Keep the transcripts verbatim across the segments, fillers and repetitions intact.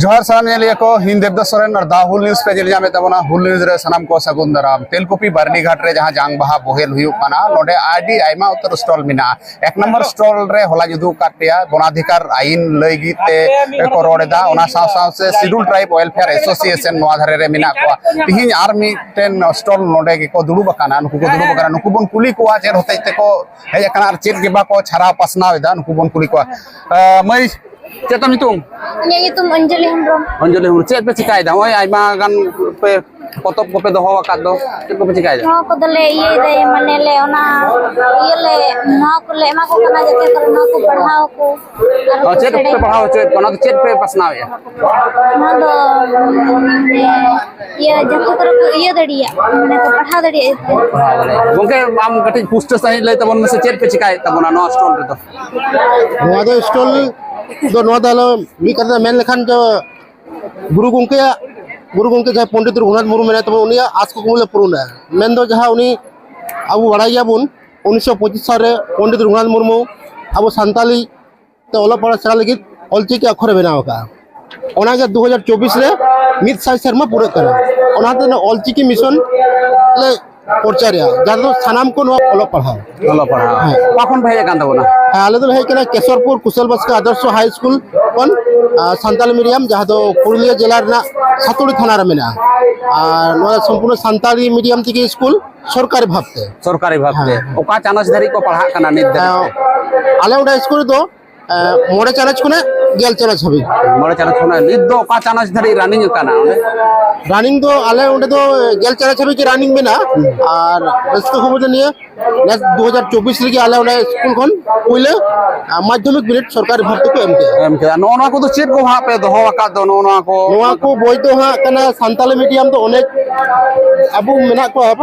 ᱡᱚᱦᱟᱨ ᱥᱟᱱᱟᱢ ᱧᱮᱞᱤᱭᱟᱹ ᱠᱚ, ᱤᱧ ᱫᱮᱵᱫᱟᱥ ᱥᱚᱨᱮᱱ ᱟᱨ ᱫᱟ ᱦᱩᱞ ᱱᱤᱭᱩᱡᱽ ᱯᱮ ᱧᱮᱞ ᱧᱟᱢᱮᱫ ᱛᱟᱵᱚᱱᱟ᱾ ᱦᱩᱞ ᱱᱤᱭᱩᱡᱽ ᱨᱮ ᱥᱟᱱᱟᱢ ᱠᱚ ᱥᱟᱹᱜᱩᱱ ᱫᱟᱨᱟᱢ᱾ ᱛᱮᱞᱠᱩᱯᱤ ᱵᱟᱨᱱᱤᱜᱷᱟᱴ ᱨᱮ ᱡᱟᱦᱟᱸ ᱡᱟᱝ ᱵᱟᱦᱟ ᱵᱚᱦᱮᱞ ᱦᱩᱭᱩᱜ ᱠᱟᱱᱟ, ᱱᱚᱰᱮ ᱟᱹᱰᱤ ᱟᱭᱢᱟ ᱩᱛᱟᱹᱨ ᱥᱴᱚᱞ ᱢᱮᱱᱟᱜᱼᱟ᱾ ᱮᱠ ᱱᱚᱢᱵᱚᱨ ᱥᱴᱚᱞ ᱨᱮ ᱦᱚᱞᱟᱧ ᱩᱫᱩᱜ ᱟᱠᱟᱫ ᱯᱮᱭᱟ, ᱵᱚᱱᱟᱫᱷᱤᱠᱟᱨ ᱟᱭᱤᱱ ᱞᱟᱹᱭ ᱜᱮ ᱛᱮ ᱠᱚ ᱨᱚᱲ ᱮᱫᱟ᱾ ᱚᱱᱟ ᱥᱟᱶ ᱥᱟᱶ ᱥᱮ ᱥᱤᱰᱩᱞ ᱴᱨᱟᱭᱤᱵᱽ ᱣᱮᱞᱯᱷᱮᱭᱟᱨ ᱮᱥᱳᱥᱤᱭᱮᱥᱚᱱ ᱱᱚᱣᱟ ᱫᱷᱟᱨᱮ ᱨᱮ ᱢᱮᱱᱟᱜ ᱠᱚᱣᱟ᱾ ᱛᱤᱦᱤᱧ ᱟᱨ ᱢᱤᱫᱴᱮᱱ ᱥᱴᱚᱞ ᱱᱚᱰᱮ ᱜᱮᱠᱚ ᱫᱩᱲᱩᱵ ᱟᱠᱟᱱᱟ, ᱱᱩᱠᱩ ᱠᱚ ᱫᱩᱲᱩᱵ ᱟᱠᱟᱱᱟ, ᱱᱩᱠᱩ ᱵᱚᱱ ᱠᱩᱞᱤ ᱠᱚᱣᱟ ᱪᱮᱫ ᱦᱚᱛᱮᱡ ᱛᱮᱠᱚ ᱦᱮᱡ ᱟᱠᱟᱱᱟ ᱟᱨ ᱪᱮᱫ ᱜᱮ ᱵᱟᱠᱚ ᱪᱷᱟᱨᱟᱣ ᱯᱟᱥᱱᱟᱣ ᱮᱫᱟ, ᱱᱩᱠᱩ ᱵᱚᱱ ᱠᱩᱞᱤ ᱠᱚᱣᱟ᱾ ᱟᱸ, ᱢᱟᱹᱭ, ᱪᱮᱫ ᱛᱟᱢ ᱧᱩᱛᱩᱢ? ᱤᱧᱟᱹᱜ ᱧᱩᱛᱩᱢ ᱚᱧᱡᱚᱞᱤ ᱦᱮᱢᱵᱨᱚᱢ᱾ ᱚᱧᱡᱚᱞᱤ ᱦᱮᱢᱵᱨᱚᱢ, ᱪᱮᱫ ᱯᱮ ᱪᱤᱠᱟᱭᱮᱫᱟ? ᱱᱚᱜᱼᱚᱭ ᱟᱭᱢᱟ ᱜᱟᱱ ᱯᱮ ᱯᱚᱛᱚᱵ ᱠᱚᱯᱮ ᱫᱚᱦᱚ ᱟᱠᱟᱫ ᱫᱚ, ᱪᱮᱫ ᱠᱚᱯᱮ ᱪᱤᱠᱟᱭᱮᱫᱟ? ᱱᱚᱣᱟ ᱠᱚᱫᱚᱞᱮ ᱤᱭᱟᱹᱭᱮᱫᱟ, ᱢᱟᱱᱮ ᱞᱮ ᱚᱱᱟ ᱤᱭᱟᱹ ᱞᱮ, ᱱᱚᱣᱟ ᱠᱚᱞᱮ ᱮᱢᱟ ᱠᱚ ᱠᱟᱱᱟ ᱡᱟᱛᱮ ᱠᱚᱨᱮ ᱱᱚᱣᱟ ᱠᱚ ᱯᱟᱲᱦᱟᱣ ᱠᱚ᱾ ᱟᱨ ᱚ, ᱠᱚ ᱪᱮᱫ ᱥᱮᱬᱟᱭᱟ᱾ ᱯᱮ ᱯᱟᱲᱦᱟᱣ ᱦᱚᱪᱚᱭᱮᱫ ᱠᱚᱣᱟ? ᱚᱱᱟ ᱫᱚ ᱪᱮᱫ ᱯᱮ ᱯᱟᱥᱱᱟᱣᱮᱫᱼᱟ? ᱱᱚᱣᱟ ᱫᱚ, ᱢᱟᱱᱮ, ᱤᱭᱟᱹ, ᱡᱟᱛᱮ ᱠᱚᱨᱮ ᱠᱚ ᱤᱭᱟᱹ ᱫᱟᱲᱮᱭᱟᱜ, ᱢᱟᱱᱮ ᱠᱚ ᱯᱟᱲᱦᱟᱣ ᱫᱟᱲᱮᱭᱟᱜ᱾ ᱯᱟᱲᱦᱟᱣ ᱫᱟᱲᱮᱭᱟᱜ᱾ ᱜᱚᱢᱠᱮ, ᱟᱢ ᱠᱟᱹᱴᱤᱡ ᱯᱩᱥᱴᱟᱹ ᱥᱟᱺᱦᱤᱡ ᱞᱟᱹᱭ ᱛᱟᱵᱚᱱ ᱢᱮᱥᱮ, ᱪᱮᱫ ᱯᱮ ᱪᱤᱠᱟᱭᱮᱫ ᱛᱟᱵᱚᱱᱟ ᱱᱚᱣᱟ ᱥᱴᱚᱞ ᱨᱮᱫᱚ? ᱱᱚᱣᱟ ᱫᱚ ᱥᱴᱚᱞ ᱫᱚ, ᱱᱚᱣᱟ ᱫᱚ ᱟᱞᱮ ᱢᱤᱫ ᱠᱟᱛᱷᱟ ᱛᱮ ᱢᱮᱱ ᱞᱮᱠᱷᱟᱱ ᱫᱚ, ᱜᱩᱨᱩ ᱜᱚᱢᱠᱮᱭᱟᱜ, ᱜᱩᱨᱩ ᱜᱚᱢᱠᱮ ᱡᱟᱦᱟᱸᱭ ᱯᱚᱱᱰᱤᱛ ᱨᱚᱜᱷᱩᱱᱟᱛᱷ ᱢᱩᱨᱢᱩ ᱢᱮᱱᱟᱭ ᱛᱟᱵᱚᱱ, ᱩᱱᱤᱭᱟᱜ ᱟᱸᱥ ᱠᱩᱠᱢᱩ ᱞᱮ ᱯᱩᱨᱩᱱᱟ᱾ ᱢᱮᱱᱫᱚ ᱡᱟᱦᱟᱸ ᱩᱱᱤ, ᱟᱵᱚ ᱵᱟᱲᱟᱭ ᱜᱮᱭᱟᱵᱚᱱ, ᱩᱱᱤᱥᱥᱚ ᱯᱚᱸᱪᱤᱥ ᱥᱟᱞᱨᱮ ᱯᱚᱱᱰᱤᱛ ᱨᱚᱜᱷᱩᱱᱟᱛᱷ ᱢᱩᱨᱢᱩ ᱟᱵᱚ ᱥᱟᱱᱛᱟᱞᱤ ᱛᱮ ᱚᱞᱚᱜ ᱯᱟᱲᱦᱟᱜ ᱥᱮᱬᱟ ᱞᱟᱹᱜᱤᱫ ᱚᱞᱪᱤᱠᱤ ᱟᱠᱷᱚᱨᱮ ᱵᱮᱱᱟᱣ ᱟᱠᱟᱫᱼᱟ᱾ ᱚᱱᱟᱜᱮ ᱫᱩ ᱦᱟᱡᱟᱨ ᱪᱚᱵᱵᱤᱥ ᱨᱮ ᱢᱤᱫ ᱥᱟᱭ ᱥᱮᱨᱢᱟ ᱯᱩᱨᱟᱹᱜ ᱠᱟᱱᱟ᱾ ᱚᱱᱟᱛᱮ ᱱᱚᱣᱟ ᱚᱞᱪᱤᱠᱤ ᱢᱤᱥᱚᱱ ᱞᱮ ᱯᱨᱚᱪᱟᱨᱮᱜᱼᱟ, ᱡᱟᱦᱟᱸ ᱫᱚ ᱥᱟᱱᱟᱢ ᱠᱚ ᱱᱚᱣᱟ ᱚᱞᱚᱜ ᱯᱟᱲᱦᱟᱣ᱾ ᱚᱞᱚᱜ ᱯᱟᱲᱦᱟᱣ᱾ ᱦᱮᱸ᱾ ᱚᱠᱟ ᱠᱷᱚᱱ ᱯᱮ ᱦᱮᱡ ᱟᱠᱟᱱ ᱛᱟᱵᱚᱱᱟ? ᱦᱮᱸ, ᱟᱞᱮ ᱫᱚᱞᱮ ᱦᱮᱡ ᱠᱟᱱᱟ ᱠᱮᱥᱚᱨᱯᱩᱨ ᱠᱩᱥᱚᱞ ᱵᱟᱥᱠᱮ ᱟᱫᱚᱨᱥᱚ ᱦᱟᱭ ᱥᱠᱩᱞ ᱠᱷᱚᱱ, ᱟᱨ, ᱥᱟᱱᱛᱟᱞᱤ ᱢᱤᱰᱤᱭᱟᱢ, ᱡᱟᱦᱟᱸ ᱫᱚ ᱯᱩᱨᱩᱞᱤᱭᱟᱹ ᱡᱮᱞᱟ ᱨᱮᱱᱟᱜ ᱥᱟᱛᱩᱲᱤ ᱛᱷᱟᱱᱟ ᱨᱮ ᱢᱮᱱᱟᱜᱼᱟ᱾ ᱟᱨ ᱱᱚᱣᱟ ᱥᱚᱢᱯᱩᱨᱱᱚ ᱥᱟᱱᱛᱟᱲᱤ ᱢᱤᱰᱤᱭᱟᱢ ᱛᱮᱜᱮ ᱥᱠᱩᱞ, ᱥᱚᱨᱠᱟᱨᱤ ᱵᱷᱟᱵᱽᱛᱮ᱾ ᱥᱚᱨᱠᱟᱨᱤ ᱵᱷᱟᱵᱽᱛᱮ᱾ ᱦᱮᱸ᱾ ᱚᱠᱟ ᱪᱟᱱᱟᱪ ᱫᱷᱟᱹᱨᱤᱡ ᱠᱚ ᱯᱟᱲᱦᱟᱜ ᱠᱟᱱᱟ ᱱᱤᱛ ᱫᱷᱟᱹᱨᱤᱡ ᱛᱮ? ᱦᱮᱸ, ᱟᱞᱮ ᱚᱸᱰᱮ ᱥᱠᱩᱞ ᱨᱮᱫᱚ ᱮ, ᱢᱚᱬᱮ ᱪᱟᱱᱟᱪ ᱠᱷᱚᱱᱟᱜ ᱜᱮᱞ ᱪᱟᱱᱟᱪ ᱦᱟᱹᱵᱤᱡ᱾ ᱢᱚᱬᱮ ᱪᱟᱱᱟᱪ ᱠᱷᱚᱱᱟᱜ᱾ ᱱᱤᱛ ᱫᱚ ᱚᱠᱟ ᱪᱟᱱᱟᱪ ᱫᱷᱟᱹᱨᱤᱡ ᱨᱟᱱᱤᱝ ᱟᱠᱟᱱᱟ ᱚᱸᱰᱮ? ᱨᱟᱱᱤᱝ ᱫᱚ ᱟᱞᱮ ᱚᱸᱰᱮ ᱫᱚ ᱜᱮᱞ ᱪᱟᱱᱟᱪ ᱦᱟᱹᱵᱤᱡ ᱜᱮ ᱨᱟᱱᱤᱝ ᱢᱮᱱᱟᱜᱼᱟ᱾ ᱦᱩᱸ᱾ ᱟᱨ ᱨᱟᱹᱥᱠᱟᱹ ᱠᱷᱚᱵᱚᱨ ᱫᱚ ᱱᱤᱭᱟᱹ, ᱱᱮᱥ ᱫᱩ ᱦᱟᱡᱟᱨ ᱪᱚᱵᱵᱤᱥ ᱨᱮᱜᱮ ᱟᱞᱮ ᱚᱸᱰᱮ ᱥᱠᱩᱞ ᱠᱷᱚᱱ ᱯᱩᱭᱞᱟᱹ, ᱟ, ᱢᱟᱫᱽᱫᱷᱚᱢᱤᱠ ᱵᱤᱱᱤᱰ ᱥᱚᱨᱠᱟᱨᱤ ᱵᱷᱟᱵᱽ ᱛᱮᱠᱚ ᱮᱢ ᱠᱮᱜᱼᱟ᱾ ᱮᱢ ᱠᱮᱫᱟ᱾ ᱱᱚᱜᱼᱚ ᱱᱚᱣᱟ ᱠᱚᱫᱚ ᱪᱮᱫ ᱠᱚ ᱦᱟᱸᱜ ᱯᱮ ᱫᱚᱦᱚ ᱟᱠᱟᱫ ᱫᱚ ᱱᱚᱜᱼᱚ ᱱᱚᱣᱟ ᱠᱚ? ᱱᱚᱣᱟ ᱠᱚ ᱵᱳᱭ ᱫᱚ ᱦᱟᱸᱜ ᱠᱟᱱᱟ ᱥᱟᱱᱛᱟᱞᱤ ᱢᱤᱰᱤᱭᱟᱢ ᱫᱚ ᱚᱱᱮᱠ ᱟᱵᱚ ᱢᱮᱱᱟᱜ ᱠᱚᱣᱟ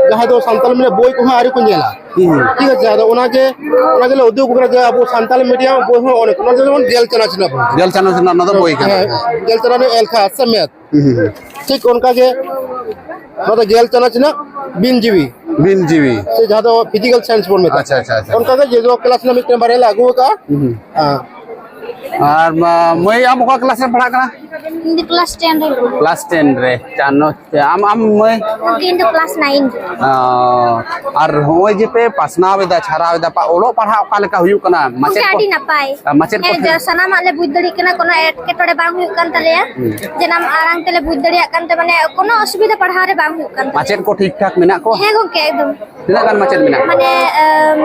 ᱡᱟᱦᱟᱸᱭ ᱫᱚ ᱥᱟᱱᱛᱟᱞᱤ ᱢᱤᱰᱤᱭᱟᱢ ᱵᱳᱭ ᱠᱚᱦᱚᱸ ᱟᱹᱣᱨᱤ ᱠᱚ ᱧᱮᱞᱟ᱾ ᱦᱩᱸ᱾ ᱴᱷᱤᱠ ᱟᱪᱷᱮ, ᱟᱫᱚ ᱚᱱᱟᱜᱮ, ᱚᱱᱟᱜᱮᱞᱮ ᱩᱫᱩᱜ ᱟᱠᱚ ᱠᱟᱱᱟ ᱡᱮ ᱟᱵᱚ ᱥᱟᱱᱛᱟᱞᱤ ᱢᱤᱰᱤᱭᱟᱢ ᱵᱳᱭ ᱦᱚᱸ ᱚᱱᱮ ᱚᱱᱟ ᱡᱮᱢᱚᱱ ᱜᱮᱞ ᱪᱟᱱᱟᱪ ᱨᱮᱱᱟᱜ ᱵᱳᱭ᱾ ᱜᱮᱞ ᱪᱟᱱᱟᱪ ᱨᱮᱱᱟᱜ ᱚᱱᱟ ᱫᱚ ᱵᱳᱭ ᱠᱟᱱᱟ᱾ ᱦᱮᱸ, ᱜᱮᱞ ᱪᱟᱱᱟᱪ ᱨᱮᱱᱟᱜ ᱮᱞᱠᱷᱟ ᱥᱮ ᱢᱮᱛᱷ᱾ ᱦᱩᱸ, ᱦᱩᱸ, ᱦᱩᱸ᱾ ᱴᱷᱤᱠ ᱚᱱᱠᱟᱜᱮ ᱱᱚᱣᱟ ᱫᱚ ᱜᱮᱞ ᱪᱟᱱᱟᱪ ᱨᱮᱱᱟᱜ ᱵᱤᱱ ᱡᱤᱣᱤ᱾ ᱵᱤᱱ ᱡᱤᱣᱤ᱾ ᱥᱮ ᱡᱟᱦᱟᱸ ᱫᱚ ᱯᱷᱤᱡᱤᱠᱮᱞ ᱥᱟᱭᱮᱱᱥ ᱵᱚᱱ ᱢᱮᱛᱟᱜᱼᱟ᱾ ᱟᱪᱪᱷᱟ, ᱟᱪᱪᱷᱟ, ᱟᱪᱪᱷᱟ᱾ ᱚᱱᱠᱟᱜᱮ ᱡᱳᱜᱟ ᱠᱞᱟᱥ ᱨᱮᱱᱟᱜ ᱢᱤᱫᱴᱮᱱ ᱵᱟᱨᱭᱟ ᱞᱮ ᱟᱹᱜᱩ ᱟᱠᱟᱫᱼᱟ᱾ ᱦᱩᱸ, ᱦᱩᱸ᱾ ᱦᱮᱸ᱾ ᱟᱨ ᱢᱟ-, ᱢᱟᱹᱭ, ᱟᱢ ᱚᱠᱟ ᱠᱞᱟᱥ ᱨᱮᱢ ᱯᱟᱲᱦᱟᱜ ᱠᱟᱱᱟ? ᱤᱧ ᱫᱚ ᱠᱞᱟᱥ ᱴᱮᱱ ᱨᱮ᱾ ᱠᱞᱟᱥ ᱴᱮᱱ ᱨᱮ᱾ ᱪᱟᱱᱚ, ᱟᱢ, ᱟᱢ ᱢᱟᱹᱭ? ᱤᱧ ᱫᱚ ᱠᱞᱟᱥ ᱱᱟᱭᱤᱱ ᱨᱮ᱾ ᱚ, ᱟᱨ ᱱᱚᱜᱼᱚᱭ ᱡᱮ ᱯᱮ ᱯᱟᱥᱱᱟᱣ ᱮᱫᱟ, ᱪᱷᱟᱨᱟᱣ ᱮᱫᱟ, ᱯᱟ-, ᱚᱞᱚᱜ ᱯᱟᱲᱦᱟᱣ ᱚᱠᱟ ᱞᱮᱠᱟ ᱦᱩᱭᱩᱜ ᱠᱟᱱᱟ? ᱢᱟᱪᱮᱫ ᱜᱚᱢᱠᱮ, ᱠᱚ ᱟᱹᱰᱤ ᱱᱟᱯᱟᱭ᱾ ᱟᱨ ᱢᱟᱪᱮᱫ ᱠᱚ ᱦᱮᱸ, ᱴᱷᱤᱠ? ᱡᱟ-, ᱥᱟᱱᱟᱢᱟᱜ ᱞᱮ ᱵᱩᱡᱽ ᱫᱟᱲᱮᱭᱟᱜ ᱠᱟᱱᱟ, ᱠᱳᱱᱳ ᱮᱴᱠᱮᱴᱚᱬᱮ ᱵᱟᱝ ᱦᱩᱭᱩᱜ ᱠᱟᱱ ᱛᱟᱞᱮᱭᱟ᱾ ᱦᱩᱸ᱾ ᱡᱟᱱᱟᱢ ᱟᱲᱟᱝ ᱛᱮᱞᱮ ᱵᱩᱡᱽ ᱫᱟᱲᱮᱭᱟᱜ ᱠᱟᱱ ᱛᱮ, ᱢᱟᱱᱮ, ᱠᱳᱱᱳ ᱚᱥᱩᱵᱤᱫᱷᱟ ᱯᱟᱲᱦᱟᱣ ᱨᱮ ᱵᱟᱝ ᱦᱩᱭᱩᱜ ᱠᱟᱱ ᱛᱟᱞᱮᱭᱟ᱾ ᱢᱟᱪᱮᱫ ᱠᱚ ᱴᱷᱤᱠ ᱴᱷᱟᱠ ᱢᱮᱱᱟᱜ ᱠᱚᱣᱟ? ᱦᱮᱸ ᱜᱚᱢᱠᱮ, ᱮᱠᱫᱚᱢ᱾ ᱛᱤᱱᱟᱹᱜ ᱜᱟᱱ ᱢᱟᱪᱮᱫ ᱢᱮᱱᱟᱜ ᱠᱚᱣᱟ? ᱢᱟᱱᱮ, ᱮᱢ,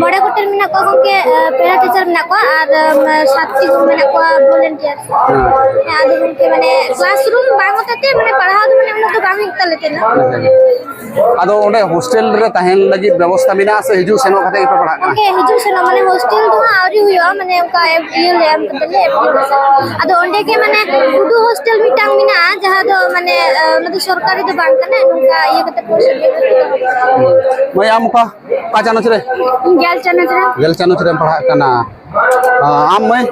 ᱢᱚᱬᱮ ᱜᱚᱴᱮᱱ ᱢᱮᱱᱟᱜ ᱠᱚᱣᱟ ᱜᱚᱢᱠᱮ, ᱮ, ᱯᱮᱨᱟ ᱴᱤᱪᱟᱨ ᱢᱮᱱᱟᱜ ᱠᱚᱣᱟ ᱟᱨ, ᱮᱢ, ᱥᱟᱛᱴᱤ ᱠᱚ ᱢᱮᱱᱟᱜ ᱠᱚᱣᱟ ᱵᱷᱚᱞᱮᱱᱴᱤᱭᱟᱨ᱾ ᱦᱮᱸ᱾ ᱦᱮᱸ, ᱟᱫᱚ ᱜᱚᱢᱠᱮ, ᱢᱟᱱᱮ, ᱠᱞᱟᱥᱨᱩᱢ ᱵᱟᱝ ᱦᱚᱛᱮ ᱛᱮ, ᱢᱟᱱᱮ, ᱯᱟᱲᱦᱟᱣ ᱫᱚ, ᱢᱟᱱᱮ, ᱩᱱᱟᱹᱜ ᱫᱚ ᱵᱟᱝ ᱦᱩᱭᱩᱜ ᱛᱟᱞᱮ ᱛᱟᱦᱮᱱᱟ᱾ ᱟᱪᱪᱷᱟ᱾ ᱟᱫᱚ ᱚᱸᱰᱮ ᱦᱳᱥᱴᱮᱞ ᱨᱮ ᱛᱟᱦᱮᱱ ᱞᱟᱹᱜᱤᱫ ᱵᱮᱵᱚᱥᱛᱟ ᱢᱮᱱᱟᱜᱼᱟ ᱥᱮ ᱦᱤᱡᱩᱜ ᱥᱮᱱᱚᱜ ᱠᱟᱛᱮ ᱜᱮᱯᱮ ᱯᱟᱲᱦᱟᱜ ᱠᱟᱱᱟ? ᱜᱚᱢᱠᱮ, ᱦᱤᱡᱩᱜ ᱥᱮᱱᱚᱜ, ᱢᱟᱱᱮ, ᱦᱳᱥᱴᱮᱞ ᱫᱚ ᱦᱟᱸᱜ ᱟᱹᱣᱨᱤ ᱦᱩᱭᱩᱜᱼᱟ, ᱢᱟᱱᱮ, ᱚᱱᱠᱟ ᱮᱢ-, ᱤᱭᱟᱹ ᱞᱮ ᱮᱢ ᱠᱟᱛᱮ ᱞᱮ ᱮᱯᱞᱤᱠᱮᱥᱚᱱ᱾ ᱟᱫᱚ ᱚᱸᱰᱮ ᱜᱮ, ᱢᱟᱱᱮ, ᱴᱩᱰᱩ ᱦᱳᱥᱴᱮᱞ ᱢᱤᱫᱴᱟᱝ ᱢᱮᱱᱟᱜᱼᱟ, ᱡᱟᱦᱟᱸ ᱫᱚ, ᱢᱟᱱᱮ, ᱮ, ᱚᱱᱟ ᱫᱚ ᱥᱚᱨᱠᱟᱨᱤ ᱫᱚ ᱵᱟᱝ ᱠᱟᱱᱟ, ᱱᱚᱝᱠᱟ ᱤᱭᱟᱹ ᱠᱟᱛᱮ ᱯᱚᱭᱥᱟ ᱫᱤᱭᱮ ᱠᱚ ᱫᱚᱦᱚ ᱠᱟᱜᱼᱟ᱾ ᱢᱟᱹᱭ, ᱟᱢ ᱚᱠᱟ, ᱚᱠᱟ ᱪᱟᱱᱟᱪ ᱨᱮ? ᱜᱮᱞ ᱪᱟᱱᱟᱪ ᱨᱮ᱾ ᱜᱮᱞ ᱪᱟᱱᱟᱪ ᱨᱮᱢ ᱯᱟᱲᱦᱟᱜ ᱠᱟᱱᱟ᱾ ᱟᱢ ᱢᱟᱹᱭ?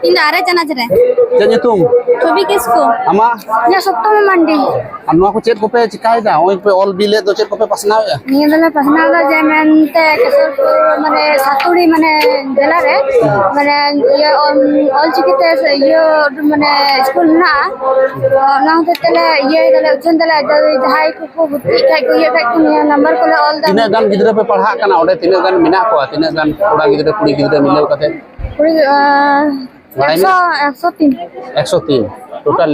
ᱤᱧ ᱫᱚ ᱟᱨᱮ ᱪᱟᱱᱟᱪ ᱨᱮ᱾ ᱪᱮᱫ ᱧᱩᱛᱩᱢ? ᱪᱷᱚᱵᱤ ᱠᱤᱥᱠᱩ᱾ ᱟᱢᱟᱜ? ᱤᱧᱟᱹᱜ ᱥᱚᱯᱛᱚᱢᱤ ᱢᱟᱱᱰᱤ᱾ ᱟᱨ ᱱᱚᱣᱟ ᱠᱚ ᱪᱮᱫ ᱠᱚᱯᱮ ᱪᱤᱠᱟᱭᱮᱫᱟ? ᱱᱚᱜᱼᱚᱭ ᱯᱮ ᱚᱞ ᱵᱤᱞ ᱮᱫ ᱫᱚ, ᱪᱮᱫ ᱠᱚᱯᱮ ᱯᱟᱥᱱᱟᱣᱮᱫᱼᱟ? ᱱᱤᱭᱟᱹ ᱫᱚᱞᱮ ᱯᱟᱥᱱᱟᱣ ᱮᱫᱟ ᱡᱮ ᱢᱮᱱᱛᱮ ᱠᱮᱥᱚᱨᱯᱩᱨ, ᱢᱟᱱᱮ, ᱥᱟᱹᱛᱩᱲᱤ, ᱢᱟᱱᱮ, ᱡᱮᱞᱟ ᱨᱮ, ᱢᱟᱱᱮ, ᱤᱭᱟᱹ, ᱚᱞ-, ᱚᱞᱪᱤᱠᱤ ᱛᱮ ᱤᱭᱟᱹ, ᱢᱟᱱᱮ, ᱥᱠᱩᱞ ᱦᱮᱱᱟᱜᱼᱟ᱾ ᱚᱱᱟ ᱦᱚᱛᱮᱡ ᱛᱮᱞᱮ ᱤᱭᱟᱹᱭ ᱫᱟᱞᱮ, ᱩᱪᱷᱟᱹᱱ ᱫᱟᱞᱮ, ᱟᱫᱚ ᱡᱟᱦᱟᱸᱭ ᱠᱚ ᱠᱚ ᱵᱷᱚᱨᱛᱤᱜ ᱠᱷᱟᱡ ᱠᱚ, ᱤᱭᱟᱹ ᱠᱷᱟᱡ ᱠᱚ, ᱱᱤᱭᱟᱹ ᱱᱟᱢᱵᱟᱨ ᱠᱚᱞᱮ ᱚᱞ ᱫᱟ᱾ ᱛᱤᱱᱟᱹᱜ ᱜᱟᱱ ᱜᱤᱫᱽᱨᱟᱹ ᱯᱮ ᱯᱟᱲᱦᱟᱜ ᱠᱟᱱᱟ ᱚᱸᱰᱮ? ᱛᱤᱱᱟᱹᱜ ᱜᱟᱱ ᱢᱮᱱᱟᱜ ᱠᱚᱣᱟ? ᱛᱤᱱᱟᱹᱜ ᱜᱟᱱ ᱠᱚᱲᱟ ᱜᱤᱫᱽᱨᱟᱹ, ᱠᱩᱲᱤ ᱜᱤᱫᱽᱨᱟᱹ ᱢᱤᱞᱟᱹᱣ ᱠᱟᱛᱮ? ᱠᱩᱲᱤ, ᱟᱸ, ᱵᱟᱲᱟᱭ ᱮᱠᱥᱚ, ᱢᱮ? ᱮᱠᱥᱚ ᱛᱤᱱ᱾ ᱮᱠᱥᱚ ᱛᱤᱱ ᱴᱳᱴᱟᱞ᱾